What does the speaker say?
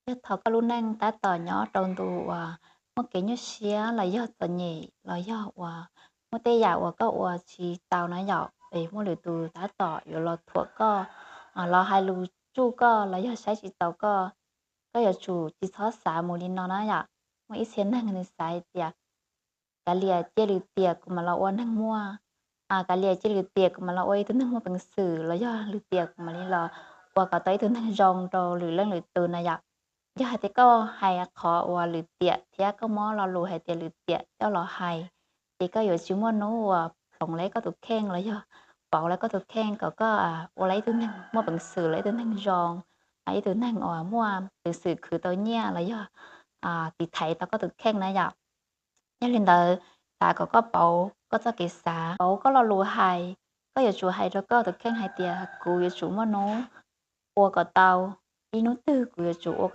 Yog thaum koj lub neej tab tom nyob rau ntu uas muaj kev nyuaj siab los yog txom nyem los yog uas muaj tej yam uas koj ua tsis tau na yom, es muaj lwm tus tab tom yuav los thuam koj, los hais lus tsuj koj los yog saib tsis taus koj, koj yuav tsum tsis txhob xav mus li no na yom. Muaj ib txhia neeg nws xav hais tias kav liam cia lwm tiam kuv mam los ua neeg muaj, kav liam cia lwm tiam kuv mam los ua ib tug neeg muaj peev xwm los yog lwm tiam kuv mam li los ua kom tau ib tug neeg zoo rau lwm leej lwm tus na yom. Yog hais tias koj hais qhov uas lwm tiam thiab koj muab lo lus hais tias lwm tiam coj los hais, ces koj yuav tsis muaj hnub uas ploov lawv koj tus kheej los yog pauv lawv koj tus kheej kom koj ua lawv ib tug neeg muaj peev xwm, lawv ib tug neeg zoo, ib tug neeg uas muaj peev xwm khwv tau nyiaj los yog tiv thaiv tau koj tus kheej na yom. Yog li ntawd, xav kom koj pauv koj txoj kev xav, pauv koj lo lus hais, koj yuav tsum hais rau koj tus kheej hais tias kuv yuav tsum muaj hnub ua kom tau, ib hnub twg kuv yuav tsum ua kom